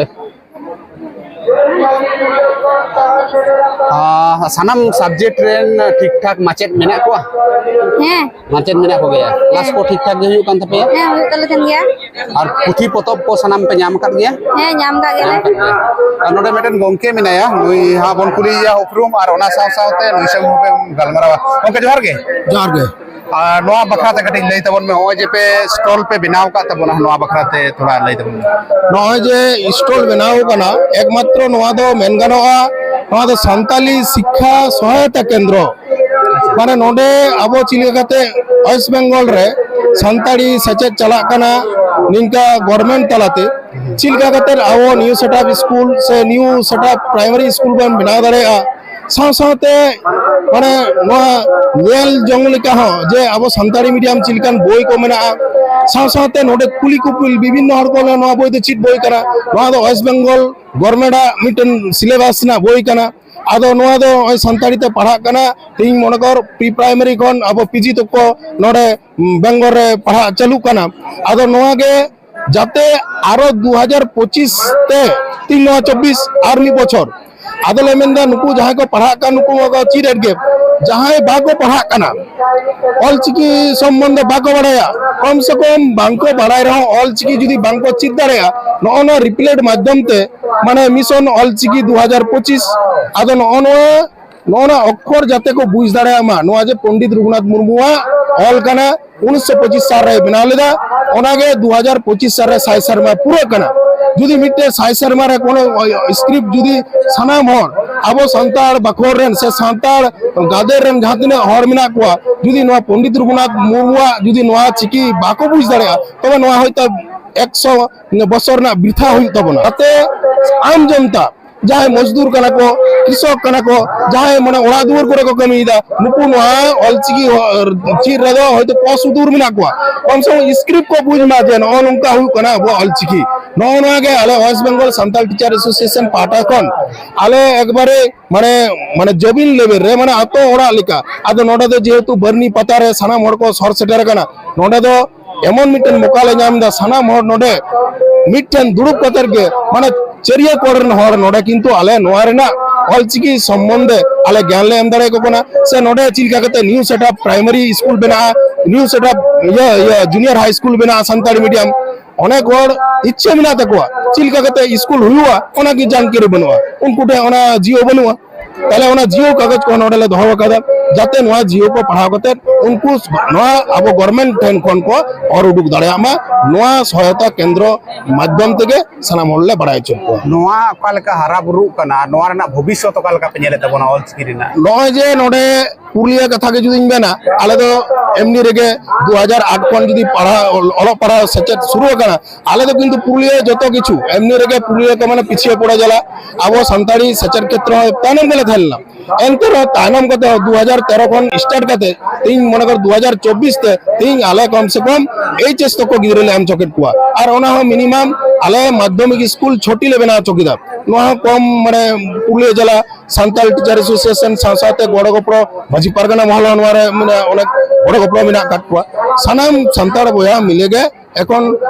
ᱟᱸ, ᱥᱟᱱᱟᱢ ᱥᱟᱵᱡᱮᱠᱴ ᱨᱮᱱ ᱴᱷᱤᱠ ᱴᱷᱟᱠ ᱢᱟᱪᱮᱫ ᱢᱮᱱᱟᱜ ᱠᱚᱣᱟ? ᱦᱮᱸ᱾ ᱢᱟᱪᱮᱫ ᱢᱮᱱᱟᱜ ᱠᱚᱜᱮᱭᱟ? ᱠᱞᱟᱥ ᱠᱚ ᱴᱷᱤᱠ ᱴᱷᱟᱠ ᱜᱮ ᱦᱩᱭᱩᱜ ᱠᱟᱱ ᱛᱟᱯᱮᱭᱟ? ᱦᱮᱸ, ᱦᱩᱭᱩᱜ ᱛᱟᱞᱮ ᱠᱟᱱ ᱜᱮᱭᱟ᱾ ᱟᱨ ᱯᱩᱛᱷᱤ ᱯᱚᱛᱚᱵ ᱠᱚ ᱥᱟᱱᱟᱢ ᱯᱮ ᱧᱟᱢ ᱟᱠᱟᱫ ᱜᱮᱭᱟ? ᱦᱮᱸ, ᱧᱟᱢ ᱟᱠᱟᱫ ᱜᱮᱭᱟᱞᱮ᱾ ᱧᱟᱢ ᱟᱠᱟᱫ ᱜᱮᱭᱟ᱾ ᱟᱨ ᱱᱚᱰᱮ ᱢᱤᱫᱴᱮᱱ ᱜᱚᱢᱠᱮ ᱢᱮᱱᱟᱭᱟ, ᱱᱩᱭ ᱦᱟᱸᱜ ᱵᱚᱱ ᱠᱩᱞᱤᱭᱮᱭᱟ ᱩᱯᱨᱩᱢ ᱟᱨ ᱚᱱᱟ ᱥᱟᱶ ᱥᱟᱶᱛᱮ ᱱᱩᱭ ᱥᱟᱶ ᱦᱚᱸ ᱵᱚᱱ ᱜᱟᱞᱢᱟᱨᱟᱣᱟ᱾ ᱜᱚᱢᱠᱮ, ᱡᱚᱦᱟᱨ ᱜᱮ᱾ ᱡᱚᱦᱟᱨ ᱜᱮ᱾ ᱟᱨ ᱱᱚᱣᱟ ᱵᱟᱠᱷᱨᱟ ᱛᱮ ᱠᱟᱹᱴᱤᱡ ᱞᱟᱹᱭ ᱛᱟᱵᱚᱱ ᱢᱮ, ᱱᱚᱜᱼᱚᱭ ᱡᱮ ᱯᱮ ᱥᱴᱚᱞ ᱯᱮ ᱵᱮᱱᱟᱣ ᱟᱠᱟᱫ ᱛᱟᱵᱚᱱᱟ, ᱱᱚᱣᱟ ᱵᱟᱠᱷᱨᱟ ᱛᱮ ᱛᱷᱚᱲᱟ ᱞᱟᱹᱭ ᱛᱟᱵᱚᱱ ᱢᱮ᱾ ᱱᱚᱜᱼᱚᱭ ᱡᱮ ᱥᱴᱚᱞ ᱵᱮᱱᱟᱣ ᱟᱠᱟᱱᱟ, ᱮᱠᱢᱟᱛᱨᱚ ᱱᱚᱣᱟ ᱫᱚ ᱢᱮᱱ ᱜᱟᱱᱚᱜᱼᱟ, ᱱᱚᱣᱟ ᱫᱚ ᱥᱟᱱᱛᱟᱞᱤ ᱥᱤᱠᱠᱷᱟ ᱥᱚᱦᱟᱭᱚᱛᱟ ᱠᱮᱱᱫᱨᱚ, ᱢᱟᱱᱮ ᱱᱚᱰᱮ ᱟᱵᱚ ᱪᱮᱫ ᱞᱮᱠᱟ ᱠᱟᱛᱮ ᱳᱭᱮᱥᱴ ᱵᱮᱝᱜᱚᱞ ᱨᱮ ᱥᱟᱱᱛᱟᱲᱤ ᱥᱮᱪᱮᱫ ᱪᱟᱞᱟᱜ ᱠᱟᱱᱟ ᱱᱤᱝᱠᱟ ᱜᱚᱨᱢᱮᱱᱴ ᱛᱟᱞᱟᱛᱮ, ᱪᱮᱫ ᱞᱮᱠᱟ ᱠᱟᱛᱮ ᱟᱵᱚ ᱱᱤᱭᱩ ᱥᱮᱴᱟᱯ ᱥᱠᱩᱞ ᱥᱮ ᱱᱤᱭᱩ ᱥᱮᱴᱟᱯ ᱯᱨᱟᱭᱢᱟᱨᱤ ᱥᱠᱩᱞ ᱵᱚᱱ ᱵᱮᱱᱟᱣ ᱫᱟᱲᱮᱭᱟᱜᱼᱟ, ᱥᱟᱶ ᱥᱟᱶᱛᱮ ᱢᱟᱱᱮ ᱱᱚᱣᱟ ᱧᱮᱞ ᱡᱚᱝ ᱞᱮᱠᱟ ᱦᱚᱸ ᱡᱮ ᱟᱵᱚ ᱥᱟᱱᱛᱟᱲᱤ ᱢᱤᱰᱤᱭᱟᱢ ᱪᱮᱫ ᱞᱮᱠᱟᱱ ᱵᱳᱭ ᱠᱚ ᱢᱮᱱᱟᱜᱼᱟ, ᱥᱟᱶ ᱥᱟᱶᱛᱮ ᱱᱚᱰᱮ ᱠᱩᱞᱤ ᱠᱩᱯᱩᱞ ᱵᱤᱵᱷᱤᱱᱱᱚ ᱦᱚᱲ ᱠᱚ ᱞᱟᱹᱭᱟ, "ᱱᱚᱣᱟ ᱵᱳᱭ ᱫᱚ ᱪᱮᱫ ᱵᱳᱭ ᱠᱟᱱᱟ?" ᱱᱚᱣᱟ ᱫᱚ ᱳᱭᱮᱥᱴ ᱵᱮᱝᱜᱚᱞ ᱜᱚᱨᱢᱮᱱᱴ ᱟᱜ ᱢᱤᱫᱴᱮᱱ ᱥᱤᱞᱮᱵᱟᱥ ᱨᱮᱱᱟᱜ ᱵᱳᱭ ᱠᱟᱱᱟ᱾ ᱟᱫᱚ ᱱᱚᱣᱟ ᱫᱚ ᱱᱚᱜᱼᱚᱭ ᱥᱟᱱᱛᱟᱲᱤ ᱛᱮ ᱯᱟᱲᱦᱟᱜ ᱠᱟᱱᱟ᱾ ᱛᱮᱦᱤᱧ ᱢᱚᱱᱮ ᱠᱚᱨ ᱯᱨᱤ ᱯᱨᱟᱭᱢᱟᱨᱤ ᱠᱷᱚᱱ ᱟᱵᱚ ᱯᱤᱡᱤ ᱛᱚᱠᱚ ᱱᱚᱰᱮ, ᱩᱢ, ᱵᱮᱝᱜᱚᱞ ᱨᱮ ᱯᱟᱲᱦᱟᱜ ᱪᱟᱹᱞᱩᱜ ᱠᱟᱱᱟ᱾ ᱟᱫᱚ ᱱᱚᱣᱟ ᱜᱮ ᱡᱟᱛᱮ ᱟᱨᱚ ᱫᱩ ᱦᱟᱡᱟᱨ ᱯᱚᱸᱪᱤᱥ ᱛᱮ ᱛᱤᱱ ᱱᱚᱣᱟ ᱪᱚᱵᱵᱤᱥ ᱟᱨ ᱢᱤᱫ ᱵᱚᱪᱷᱚᱨ᱾ ᱟᱫᱚ ᱞᱮ ᱢᱮᱱᱫᱟ, ᱱᱩᱠᱩ ᱡᱟᱦᱟᱸᱭ ᱠᱚ ᱯᱟᱲᱦᱟᱜ ᱠᱟᱱ, ᱱᱩᱠᱩ ᱢᱟᱠᱚ ᱪᱮᱫ ᱮᱫ ᱜᱮ, ᱡᱟᱦᱟᱸᱭ ᱵᱟᱠᱚ ᱯᱟᱲᱦᱟᱜ ᱠᱟᱱᱟ, ᱚᱞᱪᱤᱠᱤ ᱥᱚᱢᱵᱚᱱᱫᱷᱮ ᱵᱟᱠᱚ ᱵᱟᱲᱟᱭᱟ, ᱠᱚᱢ ᱥᱮ ᱠᱚᱢ ᱵᱟᱝᱠᱚ ᱵᱟᱲᱟᱭ ᱨᱮᱦᱚᱸ ᱚᱞᱪᱤᱠᱤ ᱡᱩᱫᱤ ᱵᱟᱝᱠᱚ ᱪᱮᱫ ᱫᱟᱲᱮᱭᱟᱜᱼᱟ, ᱱᱚᱜᱼᱚ ᱱᱚᱣᱟ ᱨᱤᱯᱞᱮᱴ ᱢᱟᱫᱽᱫᱷᱚᱢ ᱛᱮ, ᱢᱟᱱᱮ ᱢᱤᱥᱚᱱ ᱚᱞᱪᱤᱠᱤ ᱫᱩ ᱦᱟᱡᱟᱨ ᱯᱚᱸᱪᱤᱥ, ᱟᱫᱚ ᱱᱚᱜᱼᱚ ᱱᱚᱣᱟ ᱱᱚᱜᱼᱚ ᱱᱟ ᱚᱠᱠᱷᱚᱨ ᱡᱟᱛᱮ ᱠᱚ ᱵᱩᱡᱽ ᱫᱟᱲᱮᱭᱟᱜ ᱢᱟ, ᱱᱚᱣᱟ ᱡᱮ ᱯᱚᱱᱰᱤᱛ ᱨᱚᱜᱷᱩᱱᱟᱛᱷ ᱢᱩᱨᱢᱩᱣᱟᱜ ᱚᱞ ᱠᱟᱱᱟ, ᱩᱱᱤᱥᱥᱚ ᱯᱚᱸᱪᱤᱥ ᱥᱟᱞ ᱨᱮᱭ ᱵᱮᱱᱟᱣ ᱞᱮᱫᱟ, ᱚᱱᱟᱜᱮ ᱫᱩ ᱦᱟᱡᱟᱨ ᱯᱚᱸᱪᱤᱥ ᱥᱟᱞ ᱨᱮ ᱥᱟᱭ ᱥᱮᱨᱢᱟ ᱯᱩᱨᱟᱹᱜ ᱠᱟᱱᱟ᱾ ᱡᱩᱫᱤ ᱢᱤᱫᱴᱮᱱ ᱥᱟᱭ ᱥᱮᱨᱢᱟ ᱨᱮ ᱠᱳᱱᱳ ᱥᱠᱨᱤᱯᱴ ᱡᱩᱫᱤ ᱥᱟᱱᱟᱢ ᱦᱚᱲ, ᱟᱵᱚ ᱥᱟᱱᱛᱟᱲ ᱵᱟᱠᱷᱳᱞ ᱨᱮᱱ ᱥᱮ ᱥᱟᱱᱛᱟᱲ ᱜᱟᱫᱮᱞ ᱨᱮᱱ ᱡᱟᱦᱟᱸ ᱛᱤᱱᱟᱹᱜ ᱦᱚᱲ ᱢᱮᱱᱟᱜ ᱠᱚᱣᱟ, ᱡᱩᱫᱤ ᱱᱚᱣᱟ ᱯᱚᱱᱰᱤᱛ ᱨᱚᱜᱷᱩᱱᱟᱛᱷ ᱢᱩᱨᱢᱩᱣᱟᱜ ᱡᱩᱫᱤ ᱱᱚᱣᱟ ᱪᱤᱠᱤ ᱵᱟᱠᱚ ᱵᱩᱡᱽ ᱫᱟᱲᱮᱭᱟᱜᱼᱟ, ᱛᱚᱵᱮ ᱱᱚᱣᱟ ᱦᱚᱭᱛᱳ ᱮᱠᱥᱚ ᱵᱚᱥᱚᱨ ᱨᱮᱱᱟᱜ ᱵᱨᱤᱛᱷᱟ ᱦᱩᱭᱩᱜ ᱛᱟᱵᱚᱱᱟ᱾ ᱚᱱᱟᱛᱮ ᱟᱢ ᱡᱚᱱᱛᱟ, ᱡᱟᱦᱟᱸᱭ ᱢᱚᱡᱫᱩᱨ ᱠᱟᱱᱟ ᱠᱚ, ᱠᱨᱤᱥᱚᱠ ᱠᱟᱱᱟ ᱠᱚ, ᱡᱟᱦᱟᱸᱭ ᱢᱟᱱᱮ ᱚᱲᱟᱜ ᱫᱩᱣᱟᱹᱨ ᱠᱚᱨᱮ ᱠᱚ ᱠᱟᱹᱢᱤᱭᱮᱫᱟ, ᱱᱩᱠᱩ ᱱᱚᱣᱟ ᱚᱞᱪᱤᱠᱤ ᱦᱚ-, ᱪᱮᱫ ᱨᱮᱫᱚ ᱦᱚᱭᱛᱳ ᱠᱚ ᱥᱩᱫᱩᱨ ᱢᱮᱱᱟᱜ ᱠᱚᱣᱟ, ᱠᱚᱢ ᱥᱮ ᱠᱚᱢ ᱥᱠᱨᱤᱯᱴ ᱠᱚ ᱵᱩᱡᱽ ᱢᱟ ᱡᱮ ᱱᱚᱜᱼᱚ ᱱᱚᱝᱠᱟ ᱦᱩᱭᱩᱜ ᱠᱟᱱᱟ ᱟᱵᱚᱣᱟᱜ ᱚᱞᱪᱤᱠᱤ᱾ ᱱᱚᱜᱼᱚ ᱱᱚᱣᱟ ᱜᱮ ᱟᱞᱮ West Bengal Santal teacher association ᱯᱟᱦᱴᱟ ᱠᱷᱚᱱ ᱟᱞᱮ ᱮᱠᱵᱟᱨᱮ ᱢᱟᱱᱮ, ᱢᱟᱱᱮ ᱡᱚᱵᱤᱱ ᱞᱮᱵᱮᱞ ᱨᱮ, ᱢᱟᱱᱮ ᱟᱛᱳ ᱚᱲᱟᱜ ᱞᱮᱠᱟ᱾ ᱟᱫᱚ ᱱᱚᱰᱮ ᱫᱚ ᱡᱮᱦᱮᱛᱩ ᱵᱟᱹᱨᱱᱤ ᱯᱟᱛᱟ ᱨᱮ ᱥᱟᱱᱟᱢ ᱦᱚᱲ ᱠᱚ ᱥᱚᱨ ᱥᱮᱴᱮᱨ ᱟᱠᱟᱱᱟ, ᱱᱚᱰᱮ ᱫᱚ ᱮᱢᱚᱱ ᱢᱤᱫᱴᱮᱱ ᱢᱚᱠᱟ ᱞᱮ ᱧᱟᱢ ᱮᱫᱟ, ᱥᱟᱱᱟᱢ ᱦᱚᱲ ᱱᱚᱰᱮ ᱢᱤᱫᱴᱷᱮᱱ ᱫᱩᱲᱩᱵ ᱠᱟᱛᱮ ᱜᱮ, ᱢᱟᱱᱮ ᱪᱟᱹᱨᱤᱭᱟᱹ ᱠᱚᱬ ᱨᱮᱱ ᱦᱚᱲ ᱱᱚᱰᱮ ᱠᱤᱱᱛᱩ ᱟᱞᱮ ᱱᱚᱣᱟ ᱨᱮᱱᱟᱜ ᱚᱞᱪᱤᱠᱤ ᱥᱚᱢᱵᱚᱱᱫᱷᱮ ᱟᱞᱮ ᱜᱮᱭᱟᱱ ᱞᱮ ᱮᱢ ᱫᱟᱲᱮᱭᱟᱠᱚ ᱠᱟᱱᱟ, ᱥᱮ ᱱᱚᱰᱮ ᱪᱮᱫ ᱞᱮᱠᱟ ᱠᱟᱛᱮ ᱱᱤᱭᱩ ᱥᱮᱴᱟᱯ ᱯᱨᱟᱭᱢᱟᱨᱤ ᱥᱠᱩᱞ ᱵᱮᱱᱟᱜᱼᱟ, ᱱᱤᱭᱩ ᱥᱮᱴᱟᱯ ᱤᱭᱟᱹ, ᱤᱭᱟᱹ, ᱡᱩᱱᱤᱭᱟᱨ ᱦᱟᱭ ᱥᱠᱩᱞ ᱵᱮᱱᱟᱜᱼᱟ ᱥᱟᱱᱛᱟᱲᱤ ᱢᱤᱰᱤᱭᱟᱢ᱾ ᱚᱱᱮᱠ ᱦᱚᱲ ᱤᱪᱪᱷᱟᱹ ᱢᱮᱱᱟᱜ ᱛᱟᱠᱚᱣᱟ, ᱪᱮᱫ ᱞᱮᱠᱟ ᱠᱟᱛᱮ ᱥᱠᱩᱞ ᱦᱩᱭᱩᱜᱼᱟ, ᱚᱱᱟ ᱜᱮ ᱡᱟᱱᱠᱟᱨᱤ ᱵᱟᱹᱱᱩᱜᱼᱟ, ᱩᱱᱠᱩ ᱴᱷᱮᱱ ᱚᱱᱟ ᱡᱤᱭᱳ ᱵᱟᱹᱱᱩᱜᱼᱟ᱾ ᱛᱟᱦᱞᱮ ᱚᱱᱟ ᱡᱤᱭᱳ ᱠᱟᱜᱚᱡᱽ ᱠᱚ ᱱᱚᱰᱮ ᱞᱮ ᱫᱚᱦᱚ ᱟᱠᱟᱫᱟ, ᱡᱟᱛᱮ ᱱᱚᱣᱟ ᱡᱤᱭᱳ ᱠᱚ ᱯᱟᱲᱦᱟᱣ ᱠᱟᱛᱮ ᱩᱱᱠᱩ ᱱᱚᱣᱟ ᱟᱵᱚ ᱜᱚᱨᱢᱮᱱᱴ ᱴᱷᱮᱱ ᱠᱷᱚᱱ ᱠᱚ ᱚᱨ ᱩᱰᱩᱠ ᱫᱟᱲᱮᱭᱟᱜ ᱢᱟ᱾ ᱱᱚᱣᱟ ᱥᱚᱦᱟᱭᱚᱛᱟ ᱠᱮᱱᱫᱨᱚ ᱢᱟᱫᱽᱫᱷᱚᱢ ᱛᱮᱜᱮ ᱥᱟᱱᱟᱢ ᱦᱚᱲ ᱞᱮ ᱵᱟᱲᱟᱭ ᱦᱚᱪᱚ ᱠᱚᱣᱟ᱾ ᱱᱚᱣᱟ ᱚᱠᱟ ᱞᱮᱠᱟ ᱦᱟᱨᱟ ᱵᱩᱨᱩᱜ ᱠᱟᱱᱟ, ᱱᱚᱣᱟ ᱨᱮᱱᱟᱜ ᱵᱷᱚᱵᱤᱥᱥᱚᱛ ᱚᱠᱟ ᱞᱮᱠᱟ ᱯᱮ ᱧᱮᱞᱮᱫ ᱛᱟᱵᱚᱱᱟ ᱚᱞᱪᱤᱠᱤ ᱨᱮᱱᱟᱜ? ᱱᱚᱜᱼᱚᱭ ᱡᱮ ᱱᱚᱰᱮ ᱯᱩᱨᱩᱞᱤᱭᱟᱹ ᱠᱟᱛᱷᱟ ᱜᱮ ᱡᱩᱫᱤᱧ ᱢᱮᱱᱟ, ᱟᱞᱮ ᱫᱚ ᱮᱢᱱᱤ ᱨᱮᱜᱮ ᱫᱩ ᱦᱟᱡᱟᱨ ᱟᱴ ᱠᱷᱚᱱ ᱡᱩᱫᱤ ᱯᱟᱲᱦᱟᱣ, ᱚᱞᱚᱜ ᱯᱟᱲᱦᱟᱣ ᱥᱮᱪᱮᱫ ᱥᱩᱨᱩ ᱟᱠᱟᱱᱟ, ᱟᱞᱮ ᱫᱚ ᱠᱤᱱᱛᱩ ᱯᱩᱨᱩᱞᱤᱭᱟᱹ ᱡᱚᱛᱚ ᱠᱤᱪᱷᱩ ᱮᱢᱱᱤ ᱨᱮᱜᱮ ᱯᱩᱨᱩᱞᱤᱭᱟᱹ ᱠᱚ ᱢᱟᱱᱮ ᱯᱤᱪᱷᱤᱭᱟᱹ ᱯᱚᱲᱟ ᱡᱮᱞᱟ, ᱟᱵᱚ ᱥᱟᱱᱛᱟᱲᱤ ᱥᱮᱪᱮᱫ ᱠᱷᱮᱛᱨᱚ ᱦᱚᱸ ᱛᱟᱭᱱᱚᱢ ᱜᱮᱞᱮ ᱛᱟᱦᱮᱸ ᱞᱮᱱᱟ᱾ ᱮᱱᱛᱮ ᱨᱮᱦᱚᱸ ᱛᱟᱭᱱᱚᱢ ᱠᱟᱛᱮ ᱦᱚᱸ ᱫᱩ ᱦᱟᱡᱟᱨ ᱛᱮᱨᱚ ᱠᱷᱚᱱ ᱥᱴᱟᱨᱴ ᱠᱟᱛᱮ ᱛᱮᱦᱤᱧ ᱢᱚᱱᱮ ᱠᱚᱨ ᱫᱩ ᱦᱟᱡᱟᱨ ᱪᱚᱵᱵᱤᱥ ᱛᱮ ᱛᱮᱦᱤᱧ ᱟᱞᱮ ᱠᱚᱢ ᱥᱮ ᱠᱚᱢ ᱮᱭᱤᱪ ᱮᱥ ᱛᱚᱠᱚ ᱜᱤᱫᱽᱨᱟᱹ ᱞᱮ ᱮᱢ ᱦᱚᱪᱚ ᱠᱮᱫ ᱠᱚᱣᱟ᱾ ᱟᱨ ᱚᱱᱟ ᱦᱚᱸ ᱢᱤᱱᱤᱢᱟᱢ ᱟᱞᱮ ᱢᱟᱫᱽᱫᱷᱚᱢᱤᱠ ᱥᱠᱩᱞ ᱪᱷᱚᱴᱤ ᱞᱮ ᱵᱮᱱᱟᱣ ᱦᱚᱪᱚ ᱠᱮᱫᱟ᱾ ᱱᱚᱣᱟ ᱦᱚᱸ ᱠᱚᱢ ᱢᱟᱱᱮ ᱯᱩᱨᱩᱞᱤᱭᱟᱹ ᱡᱮᱞᱟ ᱥᱟᱱᱛᱟᱲ ᱴᱤᱪᱟᱨ ᱮᱥᱳᱥᱤᱭᱮᱥᱚᱱ ᱥᱟᱶ ᱥᱟᱶᱛᱮ ᱜᱚᱲᱚ ᱜᱚᱯᱚᱲᱚ, ᱢᱟᱹᱡᱷᱤ ᱯᱟᱨᱜᱟᱱᱟ ᱢᱚᱦᱚᱞ ᱦᱚᱸ ᱱᱚᱣᱟ ᱨᱮ ᱢᱟᱱᱮ ᱚᱱᱮᱠ ᱜᱚᱲᱚ ᱜᱚᱯᱚᱲᱚ ᱢᱮᱱᱟᱜ ᱟᱠᱟᱫ ᱠᱚᱣᱟ᱾ ᱥᱟᱱᱟᱢ ᱥᱟᱱᱛᱟᱲ ᱵᱚᱭᱦᱟ ᱢᱤᱞᱮ ᱜᱮ ᱮᱠᱷᱚᱱ